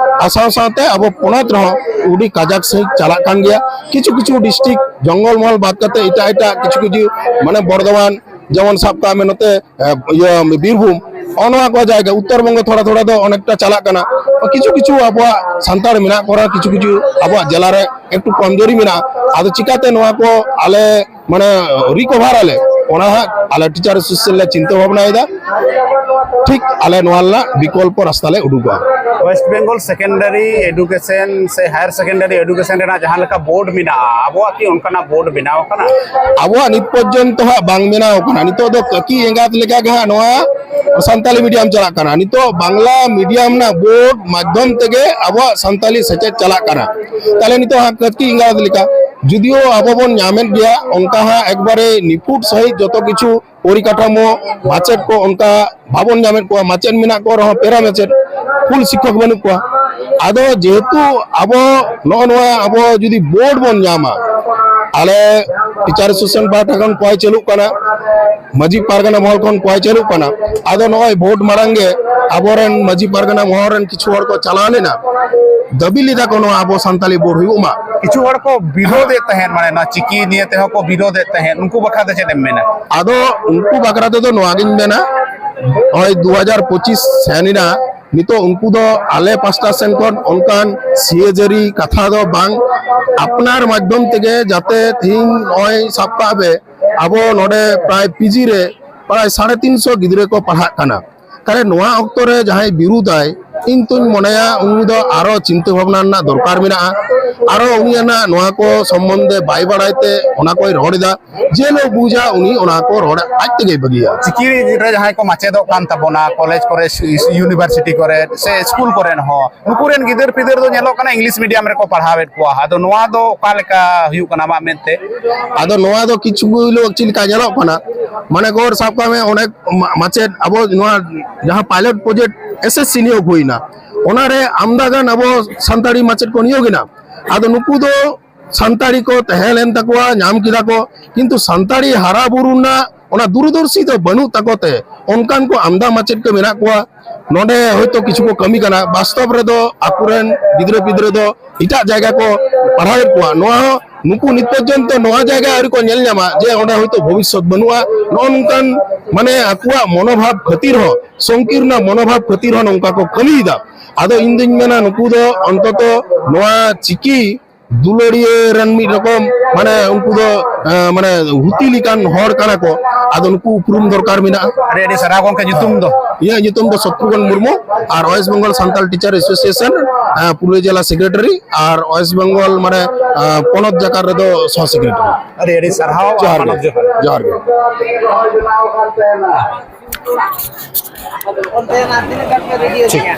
ᱟᱥᱟᱢ ᱥᱟᱶᱛᱮ ᱟᱵᱚ ᱯᱚᱱᱚᱛ ᱨᱮᱦᱚᱸ ᱟᱹᱰᱤ ᱠᱟᱡᱟᱠ ᱥᱟᱺᱦᱤᱡ ᱪᱟᱞᱟᱜ ᱠᱟᱱ ᱜᱮᱭᱟ᱾ ᱠᱤᱪᱷᱩ ᱠᱤᱪᱷᱩ ᱰᱤᱥᱴᱨᱤᱠᱴ ᱡᱚᱝᱜᱚᱞ ᱢᱚᱦᱚᱞ ᱵᱟᱫ ᱠᱟᱛᱮ ᱮᱴᱟᱜ ᱮᱴᱟᱜ ᱠᱤᱪᱷᱩ ᱠᱤᱪᱷᱩ ᱢᱟᱱᱮ ᱵᱚᱨᱫᱷᱚᱢᱟᱱ ᱡᱮᱢᱚᱱ ᱥᱟᱵ ᱠᱟᱜ ᱢᱮ ᱱᱚᱛᱮ ᱮ, ᱤᱭᱟᱹ ᱵᱤᱨᱵᱷᱩᱢ, ᱱᱚᱜᱼᱚ ᱱᱚᱣᱟ ᱠᱚ ᱡᱟᱭᱜᱟ ᱩᱛᱛᱚᱨ ᱵᱚᱝᱜᱚ ᱛᱷᱚᱲᱟ ᱛᱷᱚᱲᱟ ᱫᱚ ᱚᱱᱮᱠᱴᱟ ᱪᱟᱞᱟᱜ ᱠᱟᱱᱟ᱾ ᱠᱤᱪᱷᱩ ᱠᱤᱪᱷᱩ ᱟᱵᱚᱣᱟᱜ ᱥᱟᱱᱛᱟᱲ ᱢᱮᱱᱟᱜ ᱠᱚ ᱨᱮᱦᱚᱸ ᱠᱤᱪᱷᱩ ᱠᱤᱪᱷᱩ ᱟᱵᱚᱣᱟᱜ ᱡᱮᱞᱟ ᱨᱮ ᱮᱠᱴᱩ ᱠᱚᱢᱡᱳᱨᱤ ᱢᱮᱱᱟᱜᱼᱟ᱾ ᱟᱫᱚ ᱪᱤᱠᱟᱛᱮ ᱱᱚᱣᱟ ᱠᱚ ᱟᱞᱮ ᱢᱟᱱᱮ ᱨᱤᱠᱚᱵᱷᱟᱨ ᱟᱞᱮ, ᱚᱱᱟ ᱦᱟᱸᱜ ᱟᱞᱮ ᱴᱤᱪᱟᱨ ᱮᱥᱳᱥᱤᱭᱮᱥᱚᱱ ᱞᱮ ᱪᱤᱱᱛᱟᱹ ᱵᱷᱟᱵᱽᱱᱟᱭᱮᱫᱟ᱾ ᱴᱷᱤᱠ ᱟᱞᱮ ᱱᱚᱣᱟ ᱨᱮᱱᱟᱜ ᱵᱤᱠᱚᱞᱯᱚ ᱨᱟᱥᱛᱟ ᱞᱮ ᱩᱰᱩᱠᱚᱜᱼᱟ᱾ ᱳᱭᱮᱥᱴ ᱵᱮᱝᱜᱚᱞ ᱥᱮᱠᱮᱱᱰᱟᱨᱤ ᱮᱰᱩᱠᱮᱥᱚᱱ ᱥᱮ ᱦᱟᱭᱟᱨ ᱥᱮᱠᱮᱱᱰᱟᱨᱤ ᱮᱰᱩᱠᱮᱥᱚᱱ ᱨᱮᱱᱟᱜ ᱡᱟᱦᱟᱸ ᱞᱮᱠᱟ ᱵᱳᱨᱰ ᱢᱮᱱᱟᱜᱼᱟ, ᱟᱵᱚᱣᱟᱜ ᱠᱤ ᱚᱱᱠᱟᱱᱟᱜ ᱵᱳᱨᱰ ᱵᱮᱱᱟᱣ ᱟᱠᱟᱱᱟ? ᱟᱵᱚᱣᱟᱜ ᱱᱤᱛ ᱯᱚᱨᱡᱚᱱᱛᱚ ᱦᱟᱸᱜ ᱵᱟᱝ ᱵᱮᱱᱟᱣ ᱟᱠᱟᱱᱟ᱾ ᱱᱤᱛᱚᱜ ᱫᱚ ᱠᱟᱹᱠᱤ ᱮᱸᱜᱟᱛ ᱞᱮᱠᱟ ᱜᱮ ᱦᱟᱸᱜ ᱱᱚᱣᱟ ᱥᱟᱱᱛᱟᱞᱤ ᱢᱤᱰᱤᱭᱟᱢ ᱪᱟᱞᱟᱜ ᱠᱟᱱᱟ᱾ ᱱᱤᱛᱚᱜ ᱵᱟᱝᱞᱟ ᱢᱤᱰᱤᱭᱟᱢ ᱨᱮᱱᱟᱜ ᱵᱳᱨᱰ ᱢᱟᱫᱽᱫᱷᱚᱢ ᱛᱮᱜᱮ ᱟᱵᱚᱣᱟᱜ ᱥᱟᱱᱛᱟᱞᱤ ᱥᱮᱪᱮᱫ ᱪᱟᱞᱟᱜ ᱠᱟᱱᱟ᱾ ᱛᱟᱦᱞᱮ ᱱᱤᱛᱚᱜ ᱦᱟᱸᱜ ᱠᱟᱹᱠᱤ ᱮᱸᱜᱟᱛ ᱞᱮᱠᱟ, ᱡᱩᱫᱤᱭᱳ ᱟᱵᱚ ᱵᱚᱱ ᱧᱟᱢᱮᱫ ᱜᱮᱭᱟ ᱚᱱᱠᱟ ᱦᱟᱸᱜ ᱮᱠᱵᱟᱨᱮ ᱱᱤᱯᱷᱩᱴ ᱥᱟᱺᱦᱤᱡ ᱡᱚᱛᱚ ᱠᱤᱪᱷᱩ ᱯᱚᱨᱤᱠᱟᱴᱷᱟᱢᱳ, ᱢᱟᱪᱮᱫ ᱠᱚ ᱚᱱᱠᱟ ᱵᱟᱵᱚᱱ ᱧᱟᱢᱮᱫ ᱠᱚᱣᱟ᱾ ᱢᱟᱪᱮᱫ ᱢᱮᱱᱟᱜ ᱠᱚ ᱨᱮᱦᱚᱸ ᱯᱮᱨᱟ ᱢᱟᱪᱮᱫ, ᱯᱷᱩᱞ ᱥᱤᱠᱠᱷᱚᱠ ᱵᱟᱹᱱᱩᱜ ᱠᱚᱣᱟ᱾ ᱟᱫᱚ ᱡᱮᱦᱮᱛᱩ ᱟᱵᱚ ᱱᱚᱜᱼᱚ ᱱᱚᱣᱟ ᱟᱵᱚ ᱡᱩᱫᱤ ᱵᱳᱨᱰ ᱵᱚᱱ ᱧᱟᱢᱟ, ᱟᱞᱮ ᱴᱤᱪᱟᱨ ᱮᱥᱳᱥᱤᱭᱮᱥᱚᱱ ᱯᱟᱦᱴᱟ ᱠᱷᱚᱱ ᱠᱚᱭ ᱪᱟᱹᱞᱩᱜ ᱠᱟᱱᱟ, ᱢᱟᱹᱡᱷᱤ ᱯᱟᱨᱜᱟᱱᱟ ᱢᱚᱦᱚᱞ ᱠᱷᱚᱱ ᱠᱚᱭ ᱪᱟᱹᱞᱩᱜ ᱠᱟᱱᱟ᱾ ᱟᱫᱚ ᱱᱚᱜᱼᱚᱭ ᱵᱳᱨᱰ ᱢᱟᱲᱟᱝ ᱜᱮ ᱟᱵᱚᱨᱮᱱ ᱢᱟᱹᱡᱷᱤ ᱯᱟᱨᱜᱟᱱᱟ ᱢᱚᱦᱚᱞ ᱨᱮᱱ ᱠᱤᱪᱷᱩ ᱦᱚᱲ ᱠᱚ ᱪᱟᱞᱟᱣ ᱞᱮᱱᱟ, ᱫᱟᱹᱵᱤ ᱞᱮᱫᱟ ᱠᱚ ᱱᱚᱣᱟ ᱟᱵᱚ ᱥᱟᱱᱛᱟᱞᱤ ᱵᱳᱨᱰ ᱦᱩᱭᱩᱜ ᱢᱟ᱾ ᱠᱤᱪᱷᱩ ᱦᱚᱲ ᱠᱚ ᱵᱤᱨᱳᱫᱮᱫ ᱛᱟᱦᱮᱸᱫ, ᱢᱟᱱᱮ ᱱᱚᱣᱟ ᱪᱤᱠᱤ ᱱᱤᱭᱮ ᱛᱮᱦᱚᱸ ᱠᱚ ᱵᱤᱨᱳᱫᱮᱫ ᱛᱟᱦᱮᱸᱫ, ᱩᱱᱠᱩ ᱵᱟᱠᱷᱨᱟ ᱛᱮ ᱪᱮᱫ ᱮᱢ ᱢᱮᱱᱟ? ᱟᱫᱚ ᱩᱱᱠᱩ ᱵᱟᱠᱷᱨᱟ ᱛᱮᱫᱚ ᱱᱚᱣᱟ ᱜᱤᱧ ᱢᱮᱱᱟ, ᱱᱚᱜᱼᱚᱭ ᱫᱩ ᱦᱟᱡᱟᱨ ᱯᱚᱸᱪᱤᱥ ᱥᱮᱱ ᱮᱱᱟ, ᱱᱤᱛᱚᱜ ᱩᱱᱠᱩ ᱫᱚ ᱟᱞᱮ ᱯᱟᱥᱴᱟ ᱥᱮᱱ ᱠᱷᱚᱱ ᱚᱱᱠᱟᱱ ᱥᱤᱭᱟᱹᱡᱟᱹᱨᱤ ᱠᱟᱛᱷᱟ ᱫᱚ ᱵᱟᱝ, ᱟᱯᱱᱟᱨ ᱢᱟᱫᱽᱫᱷᱚᱢ ᱛᱮᱜᱮ ᱡᱟᱛᱮ ᱛᱮᱦᱤᱧ ᱱᱚᱜᱼᱚᱭ ᱥᱟᱵ ᱠᱟᱜ ᱵᱮ ᱟᱵᱚ ᱱᱚᱰᱮ ᱯᱨᱟᱭ ᱯᱤᱡᱤ ᱨᱮ ᱯᱨᱟᱭ ᱥᱟᱲᱮ ᱛᱤᱱᱥᱚ ᱜᱤᱫᱽᱨᱟᱹ ᱠᱚ ᱯᱟᱲᱦᱟᱜ ᱠᱟᱱᱟ᱾ ᱛᱟᱦᱞᱮ ᱱᱚᱣᱟ ᱚᱠᱛᱚ ᱨᱮ ᱡᱟᱦᱟᱸᱭ ᱵᱤᱨᱩᱫᱟᱭ, ᱤᱧ ᱛᱚᱧ ᱢᱚᱱᱮᱭᱟ ᱩᱱᱤ ᱫᱚ ᱟᱨᱚ ᱪᱤᱱᱛᱟᱹ ᱵᱷᱟᱵᱽᱱᱟ ᱨᱮᱱᱟᱜ ᱫᱚᱨᱠᱟᱨ ᱢᱮᱱᱟᱜᱼᱟ᱾ ᱟᱨᱚ ᱩᱱᱤᱭᱟᱜ ᱱᱚᱣᱟ ᱠᱚ ᱥᱚᱢᱵᱚᱱᱫᱷᱮ ᱵᱟᱭ ᱵᱟᱲᱟᱭ ᱛᱮ ᱚᱱᱟ ᱠᱚᱭ ᱨᱚᱲ ᱮᱫᱟ᱾ ᱡᱮ ᱦᱤᱞᱳᱜ ᱵᱩᱡᱟ ᱩᱱᱤ ᱚᱱᱟ ᱠᱚ ᱨᱚᱲ ᱟᱡ ᱛᱮᱜᱮᱭ ᱵᱟᱹᱜᱤᱭᱟ᱾ ᱪᱤᱠᱤ ᱨᱮ ᱡᱟᱦᱟᱸᱭ ᱠᱚ ᱢᱟᱪᱮᱫᱚᱜ ᱠᱟᱱ ᱛᱟᱵᱚᱱᱟ, ᱠᱚᱞᱮᱡᱽ ᱠᱚᱨᱮ, ᱤᱭᱩᱱᱤᱵᱷᱟᱨᱥᱤᱴᱤ ᱠᱚᱨᱮ ᱥᱮ ᱥᱠᱩᱞ ᱠᱚᱨᱮ ᱦᱚᱸ, ᱱᱩᱠᱩ ᱨᱮᱱ ᱜᱤᱫᱟᱹᱨ ᱯᱤᱫᱟᱹᱨ ᱫᱚ ᱧᱮᱞᱚᱜ ᱠᱟᱱᱟ ᱤᱝᱞᱤᱥ ᱢᱤᱰᱤᱭᱟᱢ ᱨᱮᱠᱚ ᱯᱟᱲᱦᱟᱣᱮᱫ ᱠᱚᱣᱟ᱾ ᱟᱫᱚ ᱱᱚᱣᱟ ᱫᱚ ᱚᱠᱟ ᱞᱮᱠᱟ ᱦᱩᱭᱩᱜ ᱠᱟᱱᱟ ᱟᱢᱟᱜ ᱢᱮᱱᱛᱮ? ᱟᱫᱚ ᱱᱚᱣᱟ ᱫᱚ ᱠᱤᱪᱷᱩ ᱦᱤᱞᱳᱜ ᱪᱮᱫ ᱞᱮᱠᱟ ᱧᱮᱞᱚᱜ ᱠᱟᱱᱟ, ᱢᱟᱱᱮ ᱜᱚᱲ ᱥᱟᱵ ᱠᱟᱜ ᱢᱮ, ᱚᱱᱮᱠ ᱢᱟ- ᱢᱟᱪᱮᱫ ᱟᱵᱚ ᱱᱚᱣᱟ ᱡᱟᱦᱟᱸ ᱯᱟᱭᱞᱚᱴ ᱯᱨᱚᱡᱮᱠᱴ ᱮᱥᱮᱥᱥᱤ ᱱᱤᱭᱳᱜᱽ ᱦᱩᱭᱱᱟ, ᱚᱱᱟᱨᱮ ᱟᱢᱫᱟ ᱜᱟᱱ ᱟᱵᱚ ᱥᱟᱱᱛᱟᱲᱤ ᱢᱟᱪᱮᱫ ᱠᱚ ᱱᱤᱭᱳᱜᱽ ᱮᱱᱟ᱾ ᱟᱫᱚ ᱱᱩᱠᱩ ᱫᱚ ᱥᱟᱱᱛᱟᱲᱤ ᱠᱚ ᱛᱟᱦᱮᱸ ᱞᱮᱱ ᱛᱟᱠᱚᱣᱟ, ᱧᱟᱢ ᱠᱮᱫᱟ ᱠᱚ, ᱠᱤᱱᱛᱩ ᱥᱟᱱᱛᱟᱲᱤ ᱦᱟᱨᱟ ᱵᱩᱨᱩ ᱨᱮᱱᱟᱜ ᱚᱱᱟ ᱫᱩᱨᱚᱫᱚᱨᱥᱤ ᱫᱚ ᱵᱟᱹᱱᱩᱜ ᱛᱟᱠᱚ ᱛᱮ ᱚᱱᱠᱟᱱ ᱠᱚ ᱟᱢᱫᱟ ᱢᱟᱪᱮᱫ ᱠᱚ ᱢᱮᱱᱟᱜ ᱠᱚᱣᱟ᱾ ᱱᱚᱰᱮ ᱦᱚᱭᱛᱳ ᱠᱤᱪᱷᱩ ᱠᱚ ᱠᱟᱹᱢᱤ ᱠᱟᱱᱟ, ᱵᱟᱥᱛᱚᱵ ᱨᱮᱫᱚ ᱟᱠᱚᱨᱮᱱ ᱜᱤᱫᱽᱨᱟᱹ ᱯᱤᱫᱽᱨᱟᱹ ᱫᱚ ᱮᱴᱟᱜ ᱡᱟᱭᱜᱟ ᱠᱚ ᱯᱟᱲᱦᱟᱣᱮᱫ ᱠᱚᱣᱟ᱾ ᱱᱚᱣᱟ ᱦᱚᱸ ᱱᱩᱠᱩ ᱱᱤᱛ ᱯᱚᱨᱡᱚᱱᱛᱚ ᱱᱚᱣᱟ ᱡᱟᱭᱜᱟ ᱟᱹᱣᱨᱤ ᱠᱚ ᱧᱮᱞ ᱧᱟᱢᱟ ᱡᱮ ᱚᱸᱰᱮ ᱦᱚᱭᱛᱳ ᱵᱷᱚᱵᱤᱥᱥᱚᱛ ᱵᱟᱹᱱᱩᱜᱼᱟ᱾ ᱱᱚᱜᱼᱚ ᱱᱚᱝᱠᱟᱱ ᱢᱟᱱᱮ ᱟᱠᱚᱣᱟᱜ ᱢᱚᱱᱳᱵᱷᱟᱵ ᱠᱷᱟᱹᱛᱤᱨ ᱦᱚᱸ, ᱥᱚᱝᱠᱤᱨᱱᱚ ᱢᱚᱱᱳᱵᱷᱟᱵ ᱠᱷᱟᱹᱛᱤᱨ ᱦᱚᱸ ᱱᱚᱝᱠᱟ ᱠᱚ ᱠᱟᱹᱢᱤᱭᱮᱫᱟ᱾ ᱟᱫᱚ ᱤᱧ ᱫᱩᱧ ᱢᱮᱱᱟ ᱱᱩᱠᱩ ᱫᱚ ᱚᱱᱛᱚᱛᱚ ᱱᱚᱣᱟ ᱪᱤᱠᱤ ᱫᱩᱞᱟᱹᱲᱤᱭᱟᱹ ᱨᱮᱱ ᱢᱤᱫ ᱨᱚᱠᱚᱢ ᱢᱟᱱᱮ ᱩᱱᱠᱩ ᱫᱚ ᱮ, ᱢᱟᱱᱮ ᱦᱩᱛᱤ ᱞᱮᱠᱟᱱ ᱦᱚᱲ ᱠᱟᱱᱟ ᱠᱚ᱾ ᱟᱫᱚ ᱱᱩᱠᱩ ᱩᱯᱨᱩᱢ ᱫᱚᱨᱠᱟᱨ ᱢᱮᱱᱟᱜᱼᱟ᱾ ᱟᱹᱰᱤ ᱟᱹᱰᱤ ᱥᱟᱨᱦᱟᱣ ᱜᱚᱢᱠᱮ᱾ ᱧᱩᱛᱩᱢ ᱫᱚ? ᱤᱧᱟᱹᱜ ᱧᱩᱛᱩᱢ ᱫᱚ ᱥᱚᱛᱨᱩᱜᱷᱚᱱ ᱢᱩᱨᱢᱩ ᱟᱨ west Bengal Santal teacher association ᱮ, ᱯᱩᱨᱩᱞᱤᱭᱟᱹ ᱡᱮᱞᱟ ᱥᱮᱠᱨᱮᱴᱟᱨᱤ ᱟᱨ ᱳᱭᱮᱥᱴ ᱵᱮᱝᱜᱚᱞ ᱢᱟᱱᱮ ᱮ, ᱯᱚᱱᱚᱛ ᱡᱟᱠᱟᱛ ᱨᱮᱫᱚ ᱥᱚᱦ ᱥᱮᱠᱨᱮᱴᱟᱨᱤ᱾ ᱟᱹᱰᱤ ᱟᱹᱰᱤ ᱥᱟᱨᱦᱟᱣ᱾ ᱡᱚᱦᱟᱨ ᱜᱮ᱾ ᱢᱟᱱᱚᱛ ᱡᱚᱦᱟᱨ᱾ ᱡᱚᱦᱟᱨ ᱜᱮ᱾ ᱚᱱᱛᱮᱱᱟᱜ ᱛᱤᱱᱟᱹᱜ ᱜᱟᱱ ᱯᱮ ᱨᱮᱰᱤ ᱟᱠᱟᱫᱟ?